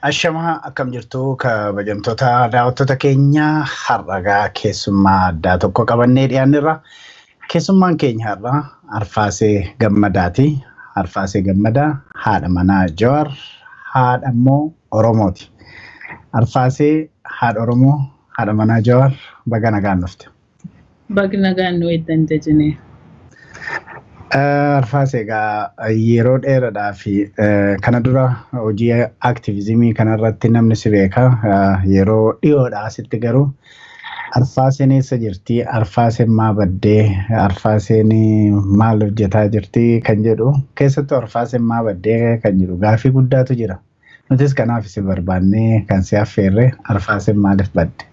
Ashamaa, akkam jirtu kabajamtoota daawwattoota keenya? Har'agaa keessummaa addaa tokko qabannee dhiyaanneerra. Keessummaan keenya har'a Arfaasee Gammadaati. Arfaasee Gammadaa haadha manaa Jawaar, haadha immoo Oromooti. Arfaasee, haadha Oromoo, haadha manaa Jawaar, baga nagaan dhufte. Baga nagaan nu eegdan, jajinee. Arfaasee, egaa yeroo dheeraadhaa fi kana dura hojii activism kanarratti namni si beeka. Yeroo dhiyoodhaa asitti garuu Arfaaseen eessa jirti? Arfaaseen maa baddee? Arfaaseen maal hojjetaa jirti? Kan jedhu, keessattuu Arfaaseen maa baddee kan jedhu gaafii guddaatu jira. Nutis kanaaf si barbaannee kan si affeerre. Arfaaseen maaliif badde?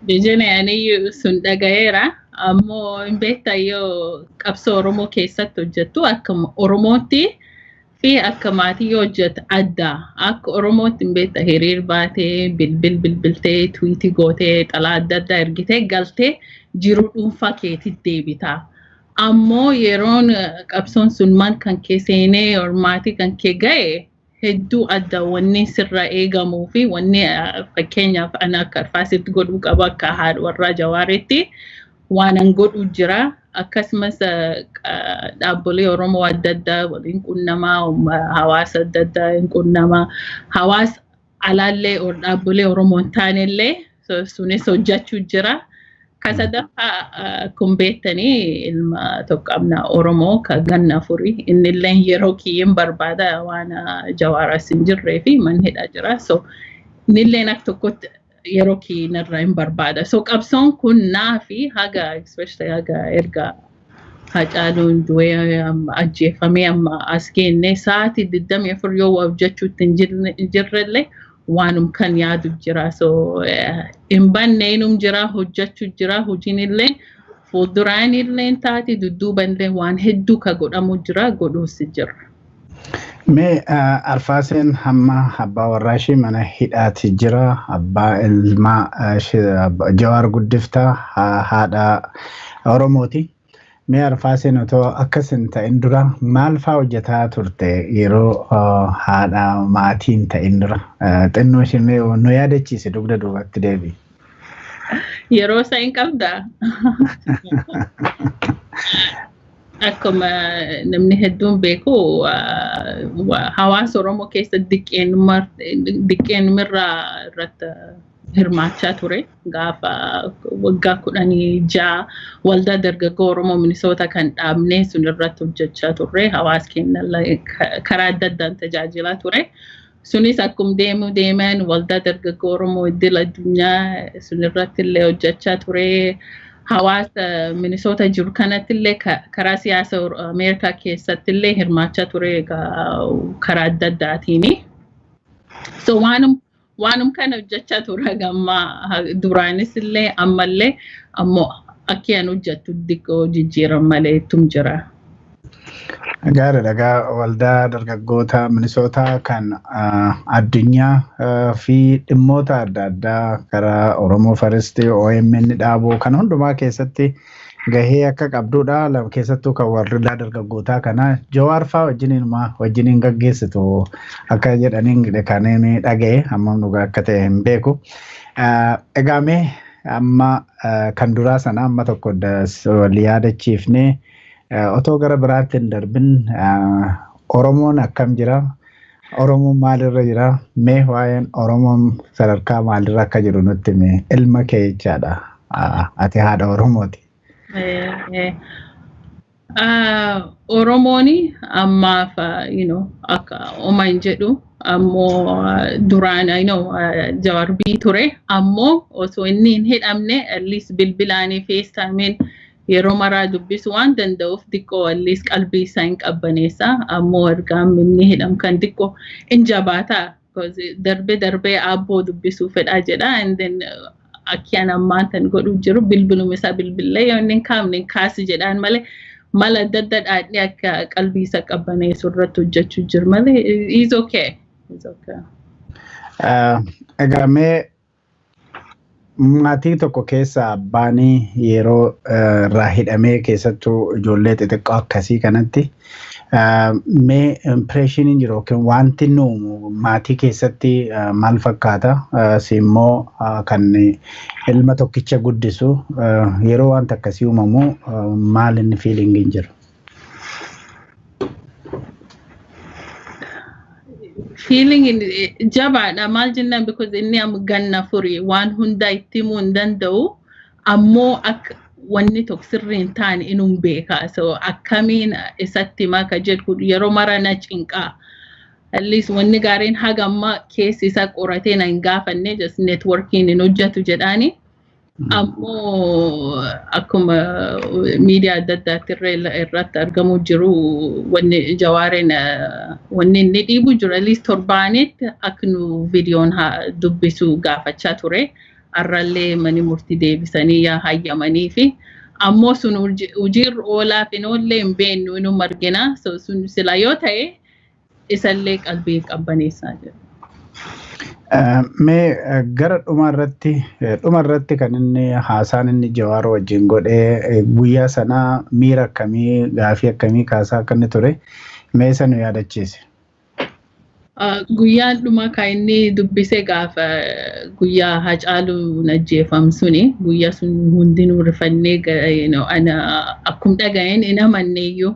Jajane, aniyyuu sun dhaga'eera. Ammoo hin beektaa, yoo qabsoo Oromoo keessatti hojjettu akka Oromootti fi akka maatii yoo hojjettu adda. Akka Oromootti, hin beektaa, hiriir baatee, bilbil bilbiltee, tweet gootee, xalaa adda addaa ergitee galtee jiruu dhuunfaa keetitti deebita. Ammoo yeroon qabsoon sun maal kan kee seenee maatii kan kee ga'e hedduu adda. Wanni sirra eegamuu fi wanni fakkeenyaaf ana akka Arfaasitti godhuu qabu, akka haadha warraa Jawaaritti waan an godhu jira. Akkasumas dhaabbolee Oromoo adda addaa waliin qunnamaa, hawaasa adda addaa hin qunnamaa, hawaasa alaallee dhaabbolee Oromoo hin taanellee sunis hojjechuu jira. Ka sadaffaa, akkuma beektanii, ilma tokko qabna Oromoo ka ganna 4. Innillee yeroo kiyyeen barbaada waan Jawaaras hin jirree fi man hidhaa jira. So innilleen akka tokkotti yeroo kiyyinarra hin barbaada. So qabsoon kun naa fi haga, especially haga erga Hacaaluun du'ee ajjeefamee amma as geenne, sa'aatii 24 yoo waa hojjechuutti hin jirrellee waanum kan yaadu jira. So hin banne, inum jira, hojjechuu jira. Hojiin illee fuulduraan illee taati, dudduuba illee waan hedduu ka godhamu jira, godhuus jira. Mee Arfaaseen hamma abbaa warraa ishee mana hidhaati jira. Abbaa ilmaa Jawaar guddiftaa, haadha Oromooti. Mee Arfaaseen, otoo akkas hin ta'in dura maal fa'aa hojjetaa turte, yeroo haadha maatii hin ta'in dura? Xinnoo ishee mee nu yaadachiise, dugda duubatti deebi. Yeroo isa hin qabdaa? Akkuma namni hedduun beeku, hawaasa Oromoo keessatti diqqeennumarraa irratti hirmaachaa ture. Gaafa waggaa 16 waldaa dargaggoo Oromoo Minisoota kan dhaabnee sun irratti hojjechaa turre. Hawaasa keenya karaa adda addaan tajaajilaa ture. Sunis akkuma deemuu deeman waldaa dargaggoo Oromoo idil addunyaa sun irratti illee hojjechaa ture. Hawaasa Minisoota jiru kanatti illee karaa siyaasa Ameerikaa keessatti illee hirmaachaa ture karaa adda addaatiini. So waanum kana hojjechaa ture gamma duraanis illee ammallee, ammoo akki an hojjettu xiqqoo jijjiiran malee ittum jira. Gaariidha. Egaa waldaa dargaggoota Minisootaa kan addunyaa fi dhimmoota adda addaa karaa Oromoo First, OMN dhaabuu kan hundumaa keessatti gahee akka qabdudha. Keessattuu kan waldaa dargaggootaa kana Jawaar fa'aa wajjiniin gaggeessitu akka jedhaniin kan inni dhaga'e, hammam dhugaa akka ta'e hin beeku. Egaa mee amma kan duraa sana amma tokko wal yaadachiifnee otoo gara biraatti hin darbin, Oromoon akkam jira? Oromoon maalirra jira? Mee waa'een Oromoon sadarkaa maalirra akka jiru nutti himi. Ilma kee jechaadha. Ati haadha Oromooti. Oromoon ammaaf akka oma hin jedhu, ammoo duraan Jawaar bii ture, ammoo osoo inni hin hidhamne at least bilbilaanii FaceTimeen yeroo maraa dubbisuu waan danda'uuf xiqqoo at least qalbii isaa hin qabbaneessa. Ammoo ergaan inni hidham kan xiqqoo hin jabaataa, darbee darbee aabboo dubbisuu fedhaa jedha. And then akki an ammaan tan godhuu jiru, bilbiluma isaa bilbillee yoo inni hin kaafne hin kaasi jedhaan malee, mala adda adda dhaadhee akka qalbii isa qabbaneessu irratti hojjechuu jiru malee, is okay. Is okay. Egaa mee Maatii tokko keessa abbaan yeroo irraa hidhamee, keessattuu ijoollee xixiqqoo akkasii kanatti, mee impressioniin jiru yookiin wanti nuumu maatii keessatti maal fakkaata? Si immoo kan ilma tokkicha guddisu, yeroo wanta akkasii uumamu maal inni feelingiin jiru? Feeling jabaadha. Maal jennaan, because inni amma ganna furii waan hunda itti himuu hin danda'u, ammoo akka wanni tokko sirrii hin taane inum beeka. So akkamiin isatti himaa ka jedhu yeroo mara na cinqaa. At least wanni gaariin haga amma keessi isaa qoratee na hin gaafanne, just networkiin hin hojjetu jedhaani. Ammoo akkuma miidiyaa adda addaatti irratti argamu jiru, wanni Jawaareen wanni inni dhiibu jiru, at least torbaanitti akka nu viidiyoon dubbisu gaafachaa ture. Har'allee mani murtii deebisanii yaa hayyamanii fi ammoo sun hojiirra oolaaf hin oollee hin beeknu, inuma argina. So sun sila yoo ta'e isallee qalbii qabbaneessaa jira. Mee gara dhuma irratti kan inni haasaan inni Jawaar wajjin godhee guyyaa sanaa miira akkamii, gaafii akkamii kaasaa akka inni ture mee isa nu yaadachiise. Guyyaan dhuma kan inni dubbise gaafa guyyaa Hacaaluun ajjeefam suni. Guyyaa sun hundinuu rifannee, ana akkum dhaga'een hin amanneeyyuu.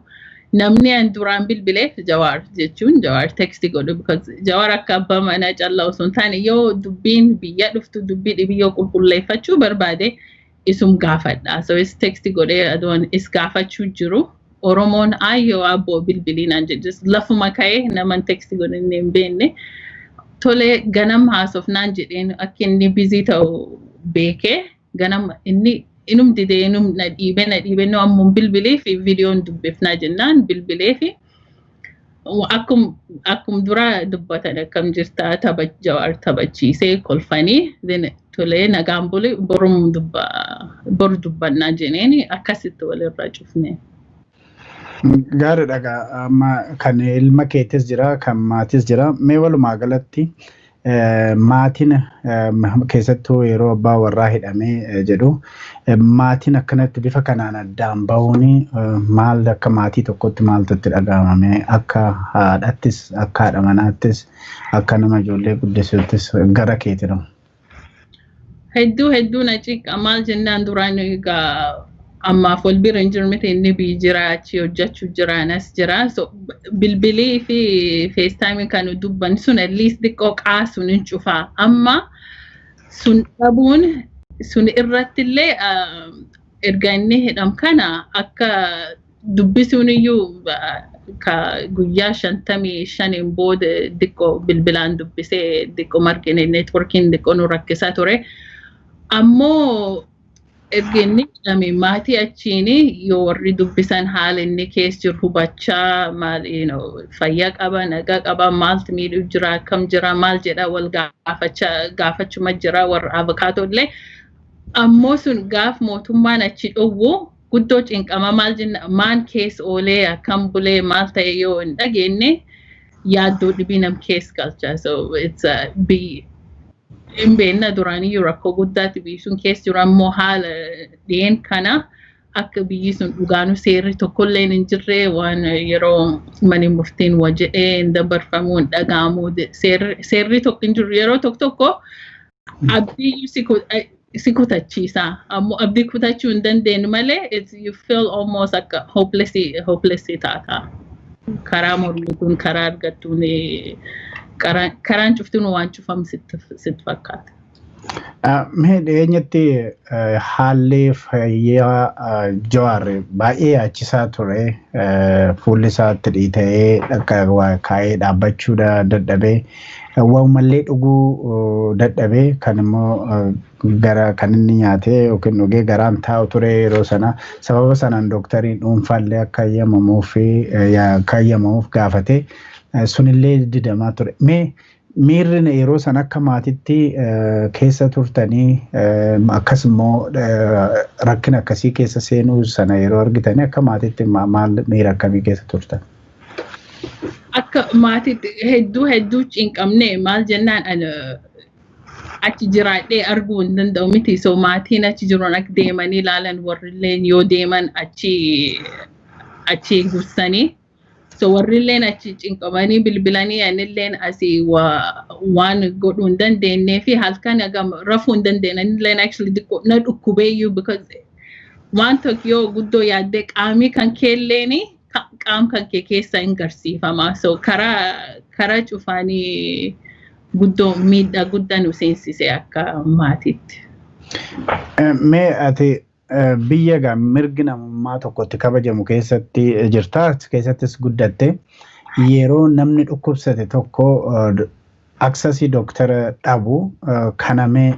Namni an duraan bilbileef Jawaar jechuun Jawaar text godhu, because Jawaar akka abbaa manaa callaa osoo hin taane, yoo dubbiin biyya dhuftu, dubbii dhibii qulqulleeffachuu barbaade, isum gaafadha. So is text godhee adoon is gaafachuu jiru. Oromoon ayyoo abboo bilbilii naan jedhu, lafuma ka'ee naman text godhe inni hin beekne. Tolee, ganam haasofnaan jedheen. Akka inni busy ta'u beekee ganam inni inum didee, inum na dhiibee, na dhiibee, nu ammoo bilbilee fi viidiyoon dubbifnaa jennaan bilbilee fi akkum dura dubbatan, akkam jirtaa, tapha Jawaar taphachiisee kolfanii, then tolee, nagaan buli, borum dubba, boru dubbannaa jeneen, akkasitti walirraa cufne. Gaariidha egaa, amma kan ilma keetis jira, kan maatis jira. Mee walumaa galatti maatiin, keessattuu yeroo abbaa warraa hidhamee jedhu, maatiin akkanatti bifa kanaan addaan bahuun maal, akka maatii tokkotti maaltu itti dhaga'amame, akka haadhattis, akka haadha manaattis, akka nama ijoollee guddisuuttis gara keetii? Hedduu hedduu na ciqa. Maal jennaan, duraan egaa ammaaf wal bira hin jiru miti, inni biyyi jira, achi hojjechuu jira, anas jira. So bilbilii fi FaceTime kan dubban sun at least xiqqoo qaasuun hin cufaa. Amma sun dhabuun sun irratti illee, erga inni hidham kana akka dubbisuun iyyuu ka guyyaa 55n booda xiqqoo bilbilaan dubbisee, xiqqoo margine, networkiin xiqqoo nu rakkisaa ture. Ammoo erga inni hidhame maatii achiin yoo warri dubbisan haala inni keessa jiru hubachaa, maal fayyaa qaba, nagaa qaba, maaltu miidhuu jira, akkam jira, maal jedha, wal gaafachaa gaafachuma jira warra avukaatoo illee. Ammoo sun gaaf mootummaan achi dhowwu guddoo cinqama. Maal jenna, maan keessa oolee, akkam bulee, maal ta'e yoo hin dhageenye, yaaddoo dhibii nam keessa galcha. So it's a be hin beekna, duraaniyyuu rakkoo guddaatti biyyi sun keessa jiru, ammoo haala dhiyeen kana akka biyyi sun dhugaanuu seerri tokkollee hin jirre, waan yeroo mani murtiin wa jedhee hin dabarfamuu, hin dhaga'amu, seerri tokko hin jiru. Yeroo tokko tokko abdii si kutachiisa, ammoo abdii kutachuu hin dandeenyu malee you feel almost akka hopeless taata. Karaa mormituun karaa argattuun, karaan cuftuun waan cufamu sitti fakkaata. Mee dhiyeenyatti haalli fayyaa Jawaar baay'ee yaachisaa ture. Fuulli isaatti dhiita'ee, kaa'ee dhaabbachuu dadhabee, walumallee dhuguu dadhabee, kan immoo gara kan inni nyaatee yookiin dhugee garaan taa'u ture yeroo sana. Sababa sanaan dooktariin dhuunfaallee akka hayyamamuuf gaafate, sunillee didamaa ture. Mee miirri yeroo sana akka maatitti keessa turtanii, akkasumas rakkina akkasii keessa seenuu sana yeroo argitanii, akka maatitti maal, miira akkamii keessa turtan? Akka maatitti hedduu hedduu cinqamne. Maal jennaan, Achi jiraadhee arguu hin danda'u miti. So maatiin achi jiruun akka deemanii ilaalan, warrilleen yoo deeman achi gursanii. So warrilleen achi cinqamanii bilbilanii, anilleen asii waan godhuu hin dandeenyee fi halkan hagam rafuu hin dandeenye. Anilleen actually na dhukkubeeyyuu, because waan tokko yoo guddoo yaaddee qaamii kan keelleeni qaam kan kee keessa hin garsiifama. So karaa cufaanii guddoo miidhaa guddaa nu seensise akka maatiitti. Mee ati biyya gaa mirgi namummaa tokkotti kabajamu keessatti jirta, keessattis guddatte. Yeroo namni dhukkubsate tokko access dooktara dhabu kanamee,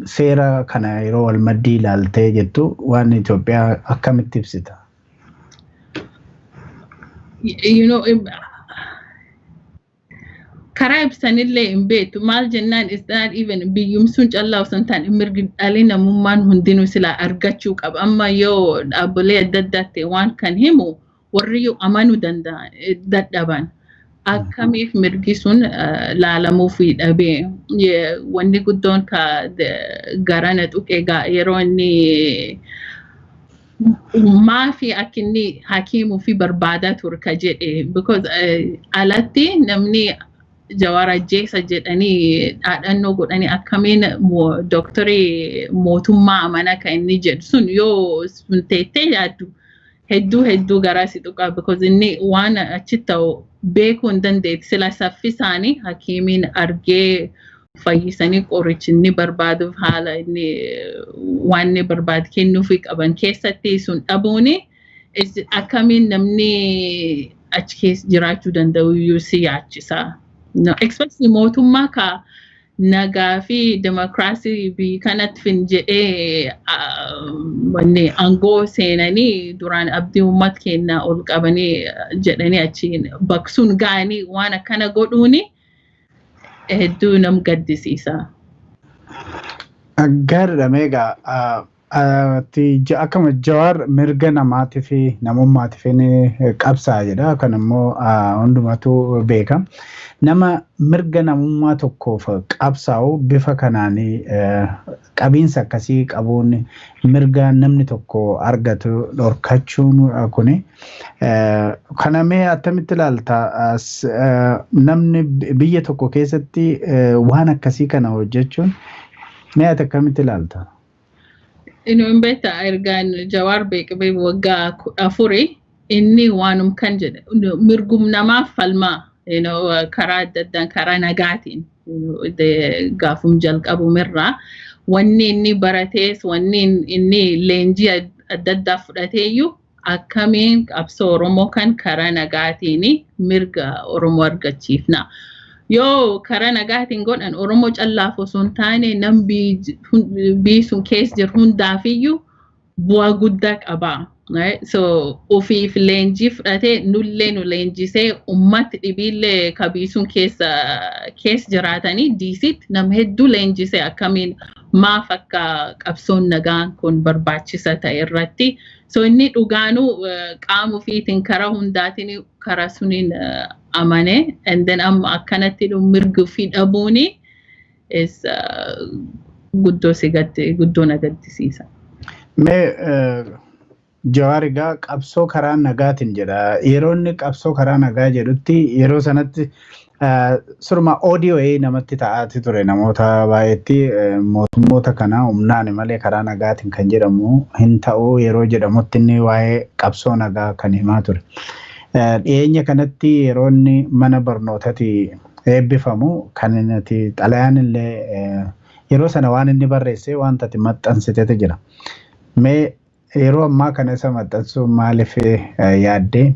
seera kana yeroo wal maddii ilaaltee jettu, waan Itoophiyaa akkamitti ibsita? Karaa ibsanillee hin beektu. Maal jennaan, is not even biyyumsuun callaa osoo hin taane, mirgi dhalli namummaan hundinuu silaa argachuu qaba. Amma yoo dhaabbilee adda addaatti waan kan himu, warri yoo amanuu danda'an dadhaban, akkamiif mirgi sun laalamuu fi dhabee? Wanni guddoon ka garana tuqe yeroo inni maafi akka inni hakiimuu fi barbaadaa ture ka jedhe, because alatti namni Jawaar ajjeesa jedhanii dhaadhannoo godhanii, akkamiin dooktarii mootummaa amana kan inni jedhu sun, yoo sun teettee yaaddu, hedduu hedduu garaa si tuqa, because inni waan achi ta'u beekuu hin dandeetti. Sila saffisaanii hakiimiin argee fayyisanii, qorichi inni barbaaduuf, haala inni waan inni barbaadu kennuufii qaban keessatti sun dhabuuni, akkamiin namni achi keessa jiraachuu danda'u iyyuu si yaachisa. No, especially mootummaa ka nagaa fi demokiraasii biyya kanatti fin jedhee wanni aangoo seenanii, duraan abdii uummata keenyaa ol qabanii jedhanii achiin baqsuun ga'anii waan akkana godhuuni hedduu nam gaddisiisa. Gaariidha. Meegaa ati akkama Jawaar mirga namaatii fi namummaatiif ni qabsaa jedha. Kan immoo hundumatu beeka. Nama mirga namummaa tokkoof qabsaa'u bifa kanaan qabiinsa akkasii qabuun, mirga namni tokko argatu dhorkachuun kuni, kana mee attamitti ilaalta? Namni biyya tokko keessatti waan akkasii kana hojjechuun, mee ati akkamitti ilaalta? Inni hin beekta, ergaan Jawaar beekamee waggaa 14, inni waanum kan jedhe, mirgum namaaf falmaa karaa adda addaan, karaa nagaatiin gaafum jalqabumirraa. Wanni inni baratees, wanni inni leenjii adda addaa fudhateeyyuu, akkamiin qabsoo Oromoo kan karaa nagaatiin mirga Oromoo argachiifna. Yoo karaa nagaatiin godhan, Oromoo callaaf osoo hin taane nam biyyi sun keessa jiru hundaafiyyuu bu'aa guddaa qaba. So ofiif leenjii fudhatee, nullee nu leenjisee, ummati dhibiillee ka biyyi sun keessa jiraatanii diisitti nama hedduu leenjisee, akkamiin maaf akka qabsoon nagaan kun barbaachisa ta'e irratti. So inni dhugaanuu qaama ofiitiin karaa hundaatiin karaa suniin amane, and then amma akkanatti mirga ofii dhabuuni is guddoo si guddoo na gaddisiisa. Mee Jawaar egaa qabsoo karaa nagaatiin jedha. Yeroo inni qabsoo karaa nagaa jedhutti, yeroo sanatti surma ODOA namatti ta'aati ture namoota baay'eetti. Mootummoota kana humnaan malee karaa nagaatiin kan jedhamu hin ta'u yeroo jedhamutti, inni waa'ee qabsoo nagaa kan himaa ture. Dhiyeenya kanatti yeroo inni mana barnootatti eebbifamu, kan inni xalayaan illee yeroo sana waan inni barreesse wanta ati maxxansitetu jira. Mee yeroo ammaa kana isa maxxansuu maaliif yaaddee?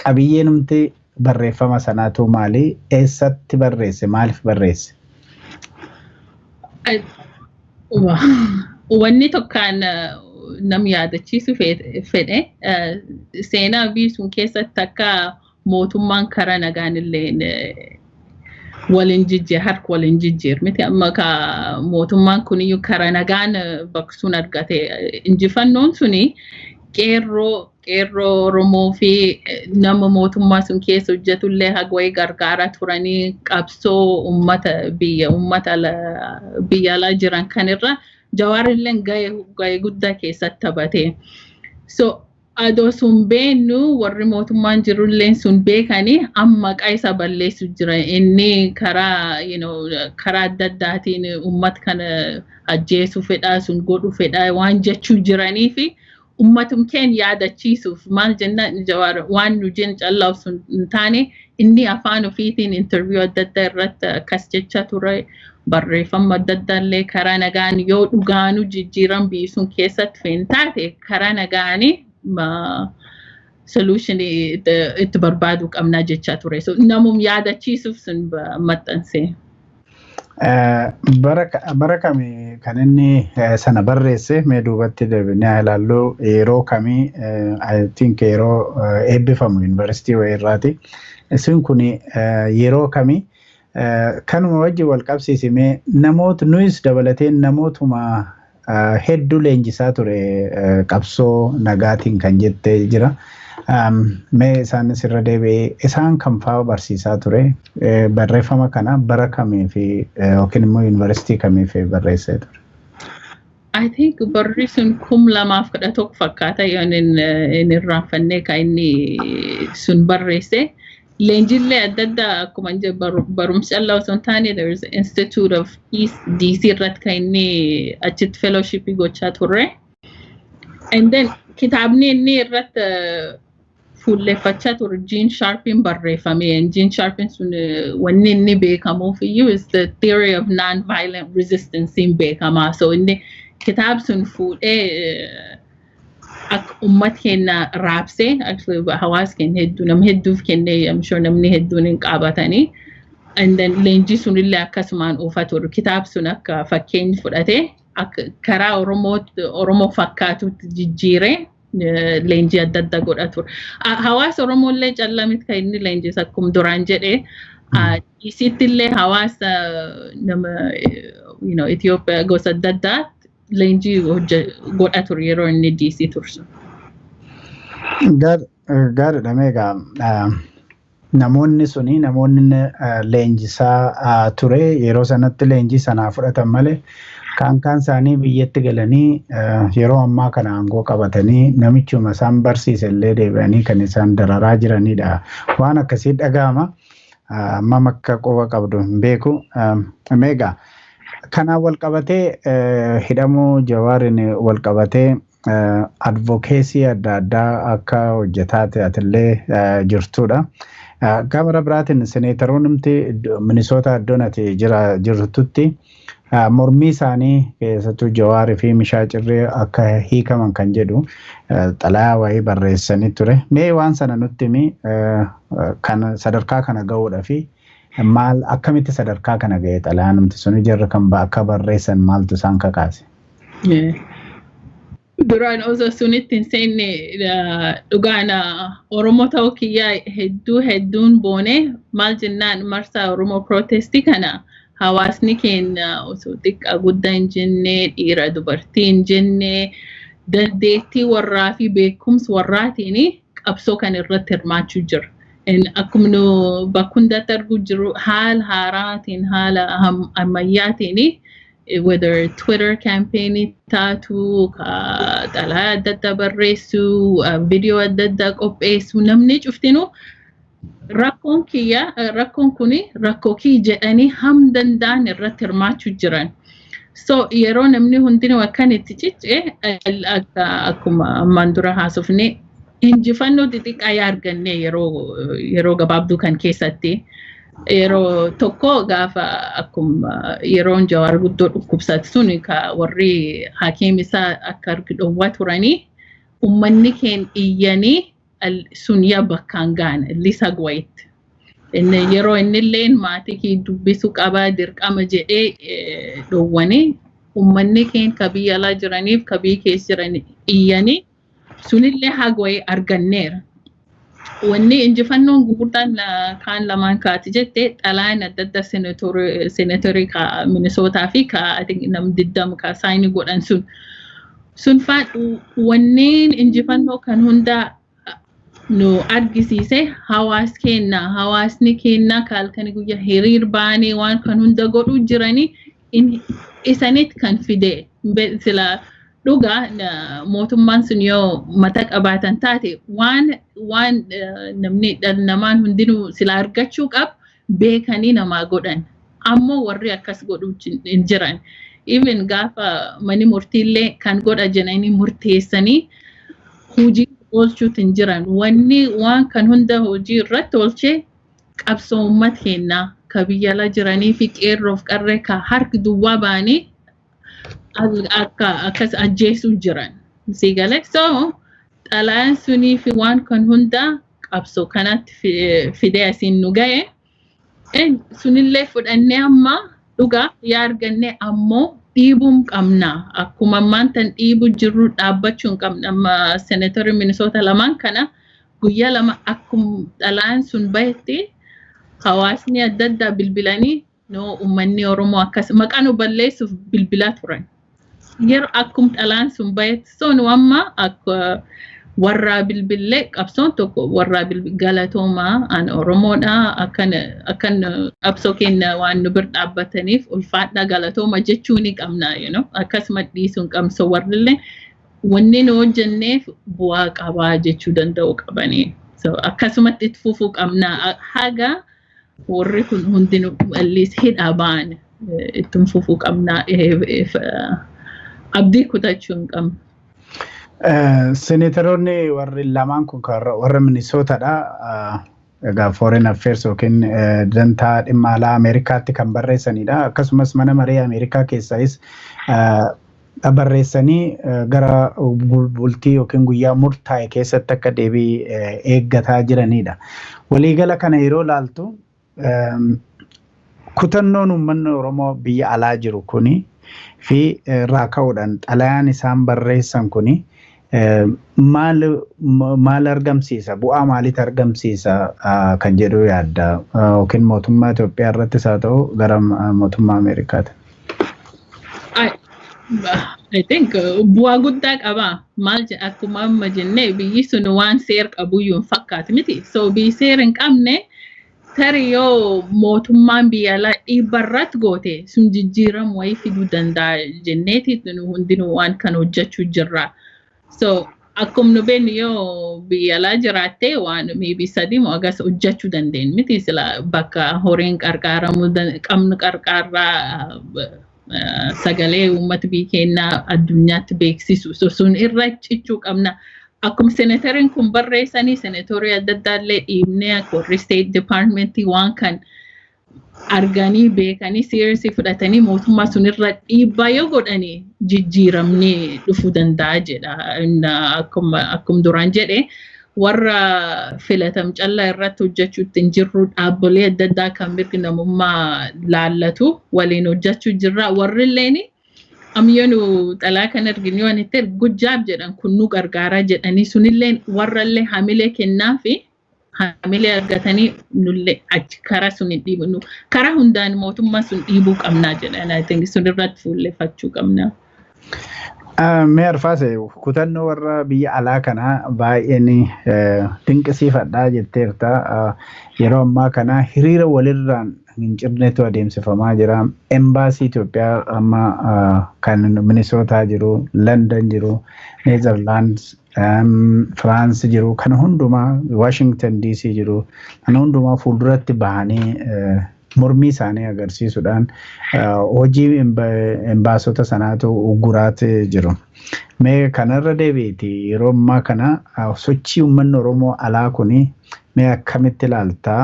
Qabiyyeen numti barreeffama sanaatu maali? Eessatti barreesse? Maaliif barreesse? Wanni tokkaan nam yaadachiisu fedhe, seenaa biyyi sun keessatti akka mootummaan karaa nagaan illee waliin jijjiir, harka waliin jijjiir miti. Amma ka mootummaan kuniyyuu karaa nagaan baqsuun argate, injifannoon suni qeerroo Qeerroo Oromoo fi nama mootummaa sun keessa hojjetullee haga wayii gargaaraa turanii, qabsoo uummata biyya uummata biyya alaa jiran kanirra Jawaarillee gahee guddaa keessatti taphate. So adoo sun beennu, warri mootummaan jirullee sun beekanii, amma maqaa isa balleessu jira. Inni karaa karaa adda addaatiin uummata kana ajjeesuu fedhaa, sun godhu fedhaa waan jechuu jiranii fi uummatum keenya yaadachiisuuf. Maal jennaan, Jawaar waan nu jennu callaa osoo hin taane, inni afaan ofiitiin interview adda addaa irratti akkas jecha ture. Barreeffama adda addaa illee, karaa nagaan yoo dhugaanuu jijjiiran biyyi sun keessatti fe'in taate, karaa nagaanii solution itti barbaaduu qabnaa jechaa ture. So namum yaadachiisuuf sun maxxanse. Bara kami kan inni sana barreesse? Mee duubatti deebinee ilaallu. Yeroo kamii? I think yeroo eebbifamu yuunivarsiitii wayii. Isin kun yeroo kamii? Kanuma wajjin wal qabsiisimee, namoota nuyis dabalatee namootuma hedduu leenjisaa ture qabsoo nagaatiin kan jettee jira. Mee isaanis irra deebi'ee, isaan kam fa'aa barsiisaa ture? Barreeffama kana bara kamii fi yookiin immoo yuunivarsiitii kamiif barreessee ture? I think barri sun 2011 fakkaata, yoo hin irraanfanne, kan inni sun barreesse. Leenjillee adda addaa, akkuma barumsa callaa osoo hin taane, there is Institute of Peace DC irratti kan inni achitti fellowshipii gochaa turre. And then kitaabni inni irratti fuulleffachaa ture Gene Sharpin barreeffame. Gene Sharpin sun wanni inni beekamuuf iyyuu is the theory of non-violent resistance in beekamaa. So inni kitaab sun fuudhee akka uummata keenya raabsee, actually hawaasa keenya hedduu, nama hedduuf kennee, I'm sure namni hedduun hin qabatanii. And then leenjii sunillee akkasumaan oofaa ture. Kitaab sun akka fakkeenya fudhatee, akka karaa Oromoo fakkaatutti jijjiiree leenjii adda addaa godha ture. Hawaasa Oromoo illee callaa miti kan inni leenjise. Akkuma duraan jedhee, isitti illee hawaasa nama Itoophiyaa gosa adda addaa leenjii godha ture yeroo inni DC tursu. Gaariidha. Meegaa namoonni suni, namoonni leenjisaa ture yeroo sanatti leenjii sanaa fudhatan malee, kaan kaan isaanii biyyatti galanii yeroo ammaa kana aangoo qabatanii namichuma isaan barsiise illee deebi'anii kan isaan dararaa jiranidha. Waan akkasii dhaga'ama. Hammam akka quba qabdu hin beeku. Meegaa kanaan wal qabatee, hidhamuu Jawaariin wal qabatee, advocacy adda addaa akka hojjetaa atillee jirtudha. Gama biraatiin seneetaroonni Minisoota iddoon ati jirtutti mormii isaanii, keessattuu Jawaarii fi Mishaa Cirree akka hiikaman kan jedhu xalayaa wayii barreessanii ture. Mee waan sana nutti himi. Kan sadarkaa kana ga'uudhaa fi maal, akkamitti sadarkaa kana ga'e xalayaan numti suni? Jarri kan akka barreessan maaltu isaan kakaase? Duraan osoo sunitti hin seenne, dhugaan Oromoo ta'uu kiyyaa hedduu hedduun boone. Maal jennaan, marsaa Oromoo Protestii kana hawaasni keenya osoo xiqqaa guddaa hin jenne, dhiira dubartii hin jenne, dandeettii warraa fi beekumsa warraatiin qabsoo kana irratti hirmaachuu jira. Akkuma nu bakka hundatti arguu jiru, haala haaraatiin, haala ammayyaatiin, whether Twitter campaign taatu, xalayaa adda addaa barreessuu, video adda addaa qopheessuu, namni cuftinuu rakkoon kiyya, rakkoon kuni rakkoo kiyya jedhanii ham danda'an irratti hirmaachuu jiran. So yeroo namni hundinuu akkan itti cicce, akkuma ammaan dura haasofne, injifannoo xixiqqaa yaa arganne yeroo gabaabduu kan keessatti. Yeroo tokko gaafa akkuma yeroon Jawaar guddoo dhukkubsate sun, ka warri hakiim isaa akka argi dhowwaa turanii, ummanni keenya iyyanii sun yaa bakkaan gaana lisa wayitti. Inni yeroo inni illee maatii kee dubbisuu qabaa dirqama jedhee dhowwanii, ummanni keenya ka biyya alaa jiraniif ka biyya keessa jiran iyyanii sunillee haga wayii arganneera. Wanni injifannoon gurguddaan kaan lamaan kaati jette, xalayaan adda addaa seneetorii ka Minisootaa fi ka nam 20 ka sign godhan sun. Sun faan wanneen injifannoo kan hundaa Nu argisiise hawaas keenya, hawaasni keenya halkanii guyyaa hiriir baanii waan kan hunda godhuu jiranii isanitti kan fide. Sila dhugaa mootummaan sun yoo mata qabaatan taate, waan namni dhala namaan hundinuu sila argachuu qabu beekanii namaa godhan. Ammoo warri akkas godhuu hin jiran. Even gaafa mani murtiillee kan godha jedhanii murteessanii hojii oolchuutu hin jiran. Wanni waan kan hunda hojii irratti oolchee qabsoo uummata keenyaa ka biyya ala jiranii fi qeerroof qarree ka harki duwwaa ba'anii akka akkas ajjeesuu jiran. Si galee? So xalayaan sunii fi waan kan hunda qabsoo kanatti fidee asiin nu ga'e. Sunillee fudhannee amma dhugaa yaa arganne, ammoo dhiibuu qabna. Akkuma ammaan tan dhiibu jirru dhaabbachuu hin qabna. Amma seneetarri Minisoota lamaan kana guyyaa 2 akkuma xalayaan sun bahetti hawaasni adda addaa bilbilanii, no, uummanni Oromoo akkas maqaa nu balleessuuf bilbilaa turan. Yeroo akkuma xalayaan sun bahetti, so nu amma akka warraa bilbillee qabsoon tokko warraa galatoomaa, an Oromoodha, akkan akkan qabsoo keenya waan nu bir dhaabbataniif ulfaadha, galatooma jechuu ni qabna, akkasuma dhiisuu hin qabnu. So warrillee wanni nu hojjenneef bu'aa qabaa jechuu danda'u qabanii. So akkasumatti itti fufuu qabna haga warri kun hundinuu at least hidhaa ba'an itti fufuu qabna, abdii kutachuu hin qabnu. Seneetaroonni warri lamaan kun warra Minisootaadha. Egaa Foreign Affairs yookiin dantaa dhimma alaa Ameerikaatti kan barreessanidha. Akkasumas mana maree Ameerikaa keessaayis barreessanii gara bultii yookiin guyyaa murtaa'e keessatti akka deebii eeggataa jiranidha. Waliigala kana yeroo ilaaltu, kutannoon uummanni Oromoo biyya alaa jiru kuni fi irraa ka'uudhaan xalayaan isaan barreessan kuni maal maal argamsiisa, bu'aa maaliit argamsiisa kan jedhu yaadda, yookiin mootummaa Itoophiyaa irrattis haa ta'u gara mootummaa Ameerikaati? I think bu'aa guddaa qaba. Maal akkuma amma jennee biyyi sun waan seera qabuyyuu hin fakkaatu miti. So biyyi seera hin qabne tarii yoo mootummaan biyya alaa dhiibba irratti goote sun jijjiiramu wayii fiduu danda'a jenneeti hundinuu waan kana hojjechuu jirra. So akkuma nu beeknu yoo biyya alaa jiraatte waan maybe 3 moo agas hojjechuu dandeenya miti, sila bakka horiin qarqaaramuu qabnu qarqaarraa, sagalee uummata biyya keenyaa addunyaatti beeksisu. So sun irra cichuu qabna. Akkuma seneetariin kun barreessanii, seneetorii adda addaa illee dhiibnee akka warri State Departmentii waan kan arganii beekanii seriously fudhatanii mootummaa sun irra dhiibbaa yoo godhanii jijjiiramnee dhufuu danda'a jedha. Akkuma duraan jedhe, warra filatam callaa irratti hojjechuutti hin jirru, dhaabbolee adda addaa kan mirgi namummaa laallatu waliin hojjechuu jirra. Warri illeen ammoo nu xalaa kan arginu yoo itti good job jedhan, kun nu gargaaraa jedhanii, sunillee warrallee hamilee kennaa fi hamilee argatanii nullee achi karaa sun hin dhiibnu, karaa hundaan mootummaa sun dhiibuu qabnaa jedhan. I think sun irratti fuulleffachuu qabna. Mee Arfaase, kutannoo warra biyya alaa kana baay'een dinqisiifadhaa jetteerta. Yeroo ammaa kana hiriira walirraan hin cirnetu adeemsifamaa jira. Embaasii Itoophiyaa amma kan Minisootaa jiru, London jiru, Neezerlaand, Firaans jiru, kana hundumaa, Washington DC jiru, kana hundumaa fuulduratti bahanii mormii isaanii agarsiisuudhaan hojii embaasota sanaatu ugguraatti jiru. Mee kanarra deebiiti, yeroo ammaa kana sochii uummanni Oromoo alaa kuni mee akkamitti ilaaltaa?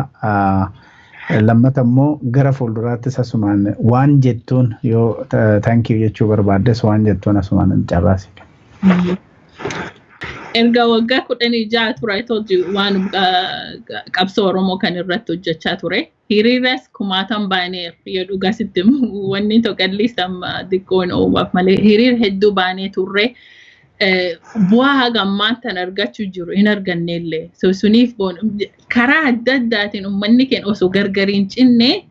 Lammata immoo gara fuulduraattis asumaan waan jettuun, yoo thank you jechuu barbaaddes waan jettuun asumaan hin carraasi. Erga waggaa 16 ture, I told you, waan qabsoo Oromoo kan irratti hojjechaa ture. Hiriiras kumaatan baanee, yoo dhugaa sitti wanni tokko at least amma xiqqoon oomaaf malee hiriira hedduu baanee turre. Bu'aa haga ammaan tan argachuu jiru hin argannellee. So suniif karaa adda addaatiin uummanni keenya osoo gargar hin cinne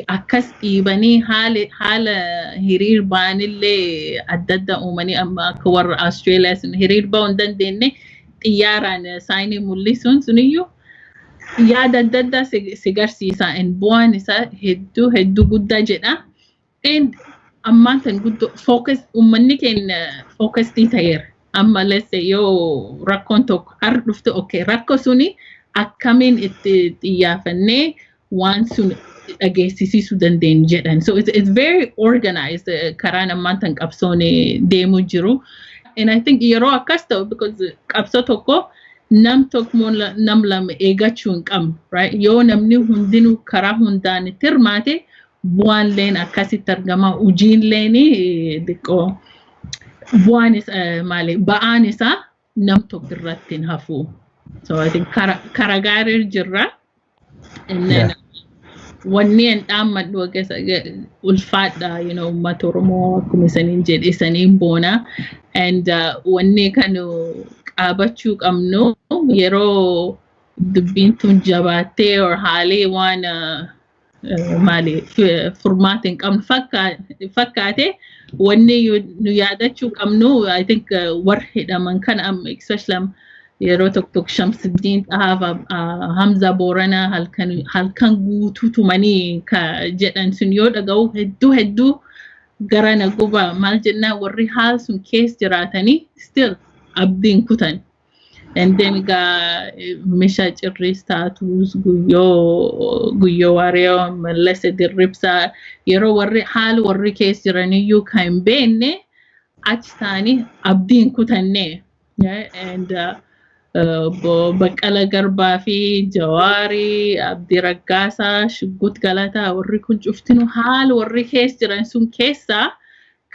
akkas dhiibanii haala hiriir ba'anillee adda adda uumanii, amma akka warra Austraaliyaa sun hiriir ba'uu hin dandeenye. Xiyyaaraan signii mul'isuun suniyyuu yaada adda addaa si garsiisa. And bu'aan isaa hedduu hedduu guddaa jedha. And ammaan tan guddoo focus, uummanni keenya focused ta'eera. Amma, let's say, yoo rakkoon tokko har dhufte, okay, rakkoo suni akkamiin itti xiyyaafannee waan sun dhageessisiisuu dandeenyu jedhan. So it's very organized, karaan ammaan tan qabsoon deemuu jiru. And I think yeroo akkas ta'u, because qabsoo tokko nam tokko, nam lama eegachuu hin qabnu, right? Yoo namni hundinuu karaa hundaan itti hirmaate, bu'aan leen akkasitti argama. Hojiin leen xiqqoo bu'aan isaa maali, ba'aan isaa nam tokko irratti hin hafu. So I think kara gaarii jirra. And then wanni an dhaammadhu ulfaadha, uummata Oromoo, akkuma isaniin jedhe isaniin boona. And wanni kan qaabachuu qabnu, yeroo dubbiin tun jabaattee or haalee waan maali furmaata hin qabnu fakkaate, wanni nu yaadachuu qabnu, I think, warra hidhaman kana, especially yeroo tokko tokko Shamsiddiin Xahaaf Hamza Booranaa halkan halkan guutuu tumanii ka jedhan sun yoo dhaga'u, hedduu hedduu gara na guba. Maal jennaan, warri haal sun keessa jiraatanii still abdiin kutan. And then gaa Misha Cirriis taatus, Guyyoo Waariyoo, Mallasa Dirribsaa, yeroo warri haala warri keessa jiraniyyuu kan hin beekne achi ta'anii abdiin kutanne. And obbo Baqqala Garbaa fi Jawaarii, Abdii Raggaasaa, Shuggut Galataa, warri kun cuftinu haala warri keessa jiran sun keessaa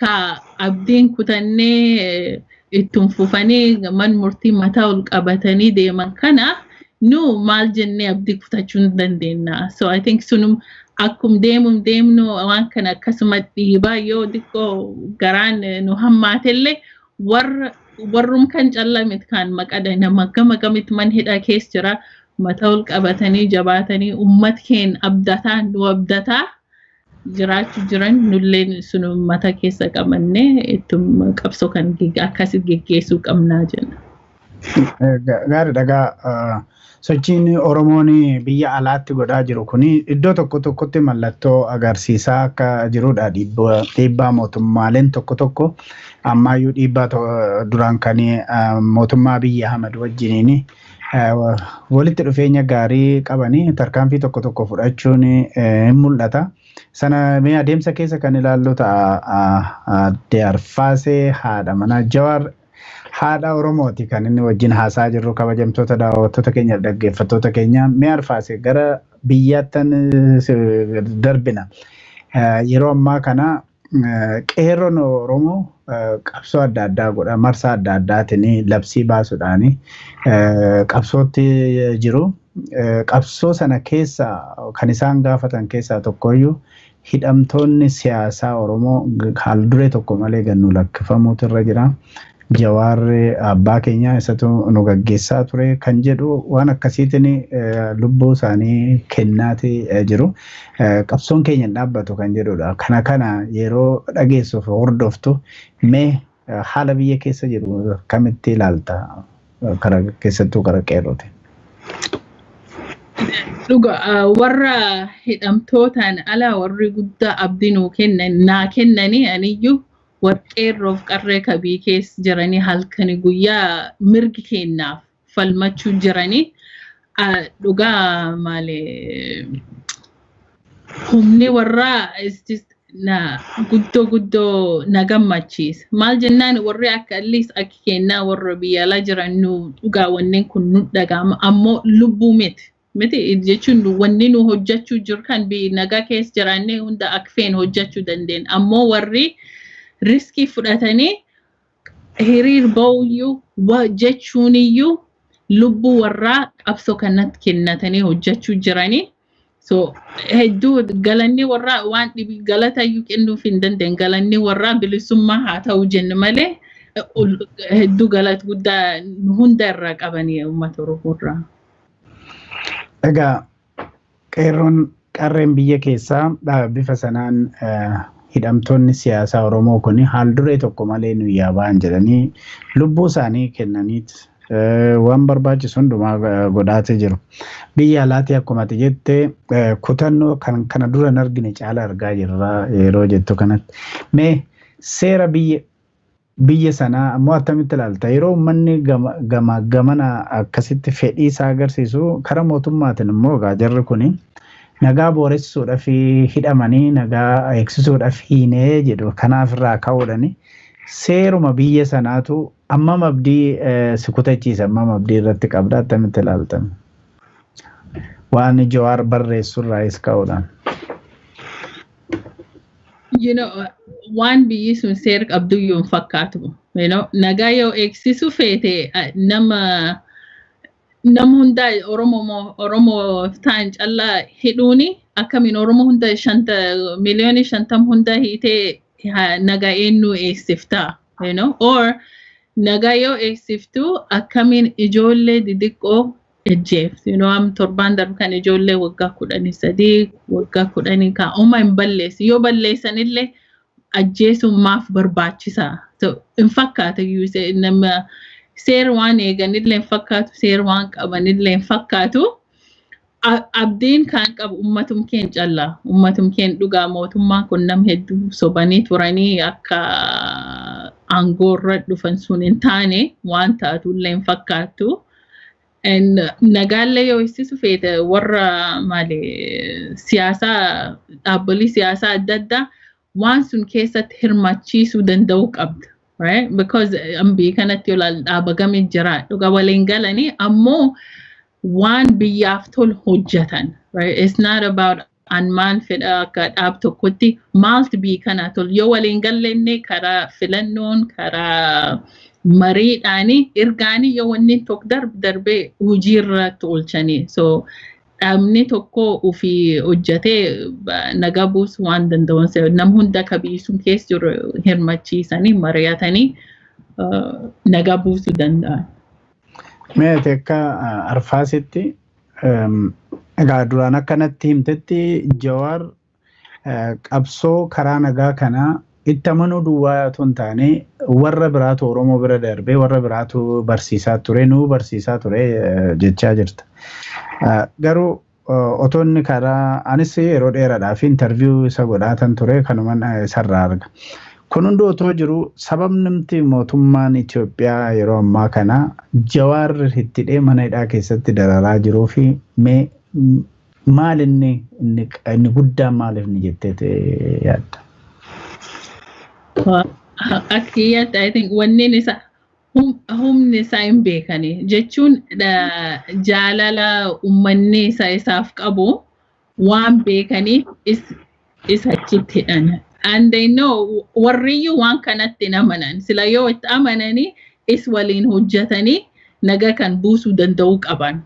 ka abdiin kutannee ittiin fufanii man murtii mataa ol qabatanii deeman kana, nu maal jennee abdii kutachuu hin dandeenya. So I think sunum akkum deemum deemnu waan kana akkasuma dhiibaa, yoo xiqqoo garaan nu hammaatellee, warra warrum kan callaa miti kan maqada nama gama gamitti man hidhaa keessa jira, mataa ol qabatanii jabaatanii ummat keen abdataa nu abdataa jiraachuu jiran, nulleen sun mata keessa qabannee ittum qabsoo kan akkasi geggeessuu qabnaa jenna. Gaarii dhagaa. Sochiin Oromoon biyya alaatti godhaa jiru kun iddoo tokko tokkotti mallattoo agarsiisaa akka jirudha. Dhiibbaa mootummaaleen tokko tokko ammaayyuu dhiibbaa duraan kan mootummaa Abiyyi Ahmad wajjiniin walitti dhufeenya gaarii qabanii tarkaanfii tokko tokko fudhachuun hin mul'ata. Sana mee adeemsa keessa kan ilaallu ta'a. Aadde Arfaasee, haadha manaa Jawaar, haadha Oromooti kan inni wajjin haasaa jirru. Kabajamtoota daawwattoota keenya, dhaggeeffattoota keenya, mee Arfaasee, gara biyyaattan darbina. Yeroo ammaa kana qeerroon Oromoo qabsoo adda addaa godha, marsaa adda addaatiin labsii baasuudhaan qabsootti jiru. Qabsoo sana keessa kan isaan gaafatan keessaa tokkoyyuu hidhamtoonni siyaasaa Oromoo haal duree tokko malee gannu lakkifamuutu irra jira. Jawaarri abbaa keenya isatu nu gaggeessaa ture kan jedhu, waan akkasiitiin lubbuu isaanii kennaati jiru. Qabsoon keenya hin dhaabbatu kan jedhudha. Kana yeroo dhageessuuf hordoftu, mee haala biyya keessa jiru akkamitti ilaalta? Kara keessattuu kara qeerrooti. Dhuga, warra hidhamtootaan ala warri guddaa abdii nuu kennan, naa kennanii, aniyyuu warra qeerroof qarree kabii keessa jiranii halkanii guyyaa mirgi kennaaf falmachuu jiranii, dhugaa maali, humni warraa na guddoo guddoo na gammachiisa. Maal jennaan, warri akka at least akka kennaa warra biyya alaa jiran nu dhugaa wanneen kun nu dhaga'ama, ammoo lubbuu miti. Miti jechuun wanni nu hojjechuu jiru kan biyya nagaa keessa jiraannee hunda akka feene hojjechuu dandeenya. Ammoo warri riskii fudhatanii hiriir ba'uyyuu jechuuniyyuu lubbuu warraa qabsoo kanatti kennatanii hojjechuu jiranii. So hedduu galanni warraa waan dhibi galatayyuu kennuuf hin dandeenye. Galanni warraa bilisummaa haa ta'u jenne malee, hedduu galata guddaa hunda irraa qabanii uummata Oromoo irraa. Egaa qeerroon qarreen biyya keessaa bifa sanaan hidhamtoonni siyaasaa Oromoo kun haal duree tokko malee nu yaabaan jedhanii lubbuu isaanii kennaniit Waan barbaachisu hundumaa godhaatee jiru. Biyya alaatii akkuma ati jette kutannoo kan kana dura hin argine caala argaa jirra yeroo jettu kanatti. Mee seera biyya sanaa ammoo attamitti ilaalta? Yeroo uummanni gama gamana akkasitti fedhii isaa agarsiisu, karaa mootummaatiin immoo egaa jarri kuni nagaa booressuudhaaf hidhamanii, nagaa eegsisuudhaaf hiinee jedhu. Kanaaf irraa ka'uudhani seeruma biyya sanaatu ammam abdii si kutachiisa, ammam abdii irratti qabda, attamitti ilaaltan? Waan Jawaar barreessu irraayis ka'uudhaan. Waan biyyi sun seera qabduyyuu hin fakkaatu. Nagaa yoo eegsisu feete, nama hundaa Oromoo ta'an callaa hidhuuni, akkamiin Oromoo hunda 50 miliyoonii hunda hiitee nagaa eenyu eegsiftaa? Or nagaa yoo eegsiftu akkamiin ijoollee xixiqqoo ejjeeftu? Am torbaan darbu kan ijoollee waggaa 13, waggaa 10 kan oma hin balleessi. Yoo balleessanillee ajjeesuun maaf barbaachisaa? So, hin fakkaatu, nama seera waan eeganillee hin fakkaatu, seera waan qabanillee hin fakkaatu. Abdiin kan qabu ummatum keen callaa. Ummatum keen dhugaa mootummaan kun nam hedduu sobanii turanii akka aangoorra dhufan sun hin taane, waan taatullee hin fakkaattu. Nagaallee yoo eegsisu feete, warra maali siyaasaa, dhaabbolii siyaasaa adda addaa waan sun keessatti hirmachiisuu danda'uu qabda. Right? Because biyya kanatti yoo ilaalu dhaaba gamii jira, dhugaa waliin galanii ammoo waan biyyaaf tolu hojjetan. Right? It's not about an maal fedha akka dhaab tokkotti, maaltu biyya kanaa tolu yoo waliin gallenne, karaa filannoon, karaa mariidhaanii, ergaanii yoo wanni tokko darbee hojiirra oolchanii. So dhaabni tokko ofii hojjetee nagaa buusuu waan danda'uun nam hunda akka biyyi sun keessa jiru hirmachiisanii mari'atanii nagaa buusuu danda'an. Mee ati akka Arfaasitti, egaa duraan akkanatti himtetti, Jawaar qabsoo karaa nagaa kanaa itti amanuu duwwaa otoo hin taane, warra biraatu, Oromoo bira darbee warra biraatu barsiisaa ture, nuu barsiisaa ture jechaa jirta. Garuu otoo inni karaa, anis yeroo dheeraadhaaf interview isa godhaatan ture, kanuman isarraa arga. Kun hundi otoo jiru, sababni mootummaan Itoophiyaa yeroo ammaa kana Jawaar itti hidhee mana hidhaa keessatti dararaa jiruu fi mee maal inni guddaan, maaliif ni jettee yaadda? Akka kiyyaatti, I think wanneen isa humni isaa hin beekani jechuun jaalala uummanni isa isaaf qabu waan beekaniif isa achitti hidhan. And they know warriyyuu waan kanatti hin amanan. Sila yoo itti amananii is waliin hojjetanii nagaa kan buusuu danda'uu qaban.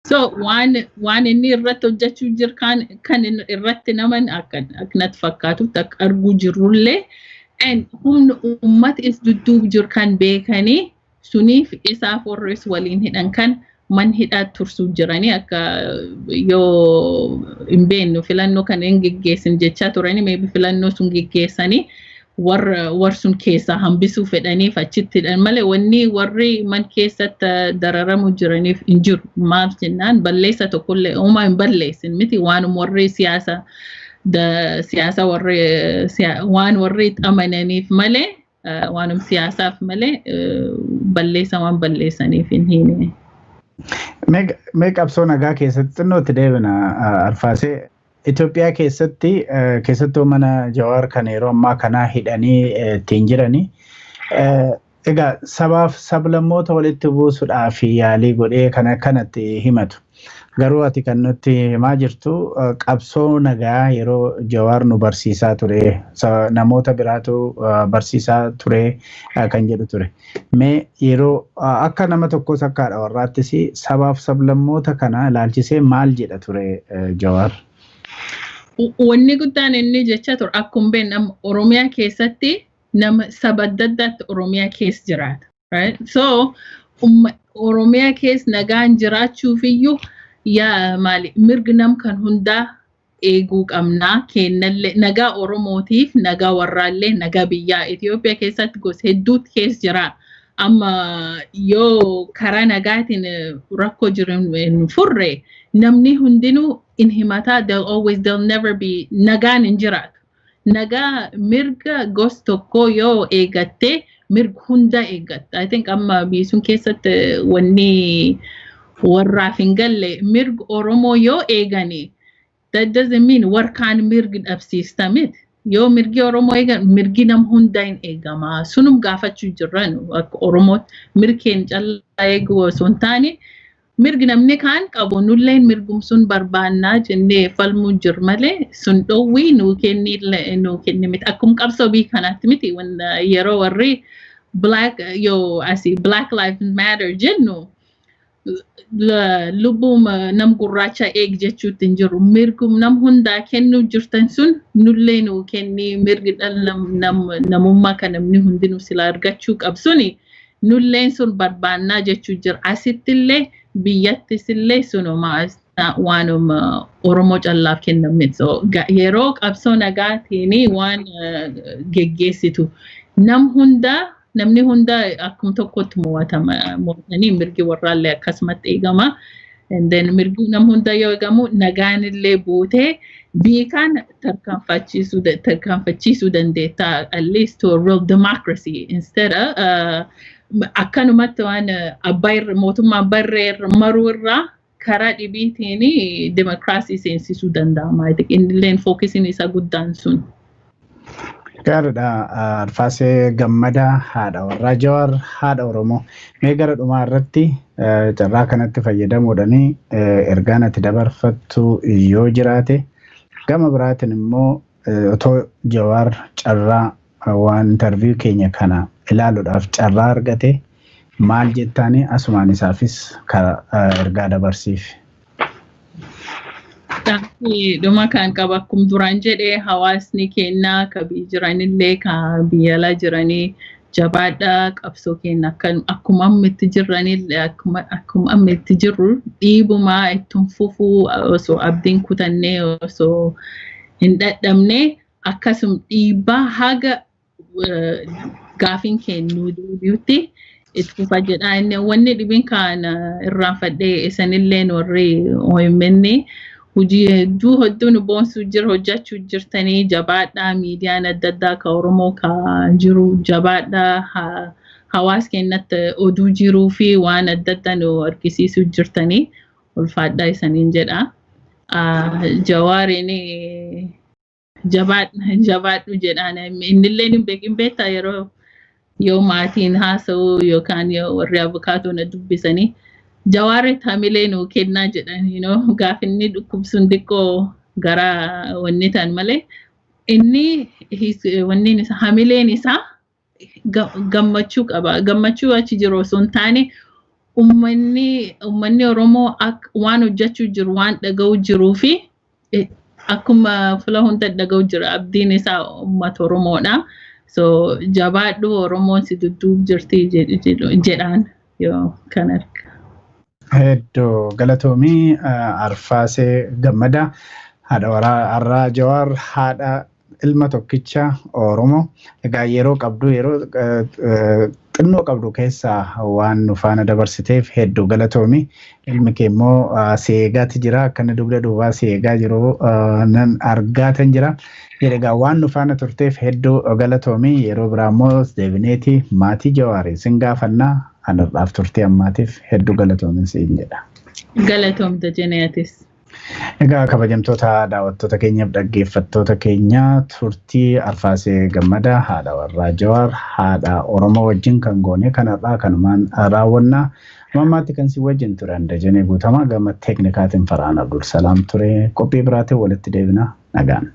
So waan inni irratti hojjechuu jiru kan irratti naman akka natti fakkaatutti, akka arguu jirrullee, and humna uummata is dudduuba jiru kan beekanii suniif isaaf warri waliin hidhan kan man hidhaa tursuu jiranii. Akka yoo hin beeknu filannoo kan hin geggeessin jechaa turanii, maybe filannoo sun geggeessanii warra war sun keessaa hambisuu fedhaniif achitti hidhan malee, wanni warri man keessatti dararamu jiraniif hin jiru. Maaf jennaan, balleessa tokkollee uumaa hin balleessin miti, waanuma warri siyaasa warri waan warri itti amananiif malee, waanum siyaasaaf malee, balleessa waan balleessaniif hin hiine. Mee qabsoo nagaa keessatti xinnootti deebina, Arfaasee. Itoophiyaa keessatti, keessattuu mana Jawaar kan yeroo ammaa kanaa hidhanii ittiin jiranii. Egaa sabaaf sablammoota walitti buusuudhaaf yaalii godhee kana kanatti himatu. Garuu ati kan nutti himaa jirtu qabsoo nagaa yeroo Jawaar nu barsiisaa ture, namoota biraatu barsiisaa ture kan jedhu ture. Mee yeroo akka nama tokkos akka haadha warraattis sabaaf sablammoota kana ilaalchisee maal jedha ture Jawaar? Wanni guddaan inni jecha ture, akkuma beeknu Oromiyaa keessatti nama saba adda addaatti Oromiyaa keessa jiraata. So Oromiyaa keessa nagaan jiraachuuf iyyuu yaa maali mirgi nam kan hundaa eeguu qabnaa, kennallee nagaa Oromootiif, nagaa warraallee, nagaa biyyaa Itoophiyaa keessatti gosa hedduutu keessa jira. Amma yoo karaa nagaatiin rakkoo jiru hin furre, namni hundinuu in himataa, they'll always, they'll never be, nagaan hin jiraatu. Nagaa mirga gos tokkoo yoo eegatte, mirga hunda eegatta. I think amma biyya sun keessatti wanni warraaf hin galle, mirga Oromoo yoo eegani, that doesn't mean warkaan mirgi dhabsiista miti. Yoo mirgi Oromoo eegan, mirgi nam hundaa hin eegama. Sunum gaafachuu jirran akka Oromootti, mirkeen callaa eeguu osoo hin taane, mirgi namni kaan qabu nulleen mirgum sun barbaannaa jennee falmuu jir malee, sun dhowwii nuu kenni nuu kenni miti. Akkuma qabsoo biyya kanaatti miti, yeroo warri black yoo asii Black Lives Matter jennu, lubbuun nam gurraacha eeg jechuutti hin jiru. Mirgum nam hundaa kennuu jirtan sun nullee nuu kenni, mirgi dhala namummaa kan namni hundinuu sila argachuu qabsuni nulleen sun barbaannaa jechuu jira. Asittillee biyyattisillee sunuma, waanuma Oromoo callaaf kenname. So yeroo qabsoo nagaatiin waan geggeessitu, nam hundaa, namni hunda akkuma tokkotti mo'atama, mo'atanii mirgi warraallee akkasumatti eegama. And then mirgi nam hunda yoo eegamu, nagaan illee buutee beekaan tarkaanfachiisuu dandeetta, at least to a real democracy, instead of akkanumatti waan abbaa mootummaa abbaa irree maruu irraa karaa dhibiitiin demokiraasii seensisuu danda'ama. Innilleen focusiin isaa guddaan sun. Gaariidha. Arfaasee Gammadaa, haadha warraa Jawaar, haadha Oromoo. Mee gara dhumaa irratti carraa kanatti fayyadamuudhaan ergaan ati dabarfattu yoo jiraate, gama biraatiin immoo otoo Jawaar carraa waan interview keenya kana ilaaluudhaaf carraa argate maal jettaani, asumaan isaafis ergaa dabarsiif. Dhuma kan qaba, akkuma duraan jedhee, hawaasni kennaa ka biyya jiranillee ka biyya alaa jiranii, jabaadhaa. Qabsoo keenya akkuma amma itti jirranillee, akkuma amma itti jirru dhiibumaa ittiin fufuu, osoo abdiin kutannee, osoo hin dadhabne, akkasuma dhiibbaa haga gaafiin kennu deebi'utti itti fufa jedha. Inni wanni dhibiin kan irraanfadhee, isanilleen warri OMN hojii hedduu hedduu nu boonsuu jira, hojjechuu jirtanii, jabaadhaa. Miidiyaan adda addaa ka Oromoo ka jiru, jabaadhaa. Hawaasa keenyatti oduu jiruu fi waan adda addaa nu argisiisuu jirtanii, ulfaadhaa isaniin jedha. Jawaariin jabaadhu jedhaan. Innillee hin beektaa, yeroo yoo maatiin haasa'u yookaan yoo warri abukaatoo na dubbisanii, Jawaarri hamilee nuu kennaa jedhan. Gaaf inni dhukkubsuun xiqqoo gara wanni ta'an malee, inni wanni isaa, hamileen isaa gammachuu qaba. Gammachuu achi jiru osoo hin taane, ummanni Oromoo waan hojjechuu jiru, waan dhaga'u jiruu fi akkuma fuula hunda dhaga'u jira. Abdiin isaa uummata Oromoodha. So jabaadhu, Oromoon si dudduub jirti jedhaan yoo kan arga. Hedduu galatoomii, Arfaasee Gammadaa, haadha warraa Jawaar, haadha ilma tokkicha Oromoo. Egaa yeroo qabdu, yeroo xinnoo qabdu keessaa waan nu faana dabarsiteef hedduu galatoomi. Ilmi kee immoo si eegaati jira. Akka inni dugda duubaa si eegaa jiru nan argaatan jira. Egaa waan nu faana turteef hedduu galatoomi. Yeroo biraa immoo deebineeti maatii Jawaarii sin gaafannaa. Anarraaf turtee ammaatiif hedduu galatoomin siin jedha. Galatoomta jeneetis. Egaa kabajamtoota daawwattoota keenyaaf dhaggeeffattoota keenya, turtii Arfaasee Gammadaa, haadha warraa Jawaar, haadha Oromoo wajjin kan goone kanarraa kanumaan raawwannaa. Ammaatti kan si wajjin turan Dajanee Guutamaa, gama teeknikaatiin Farhaan Abdul Salaam ture. Qophii biraatiin walitti deebina, nagaan.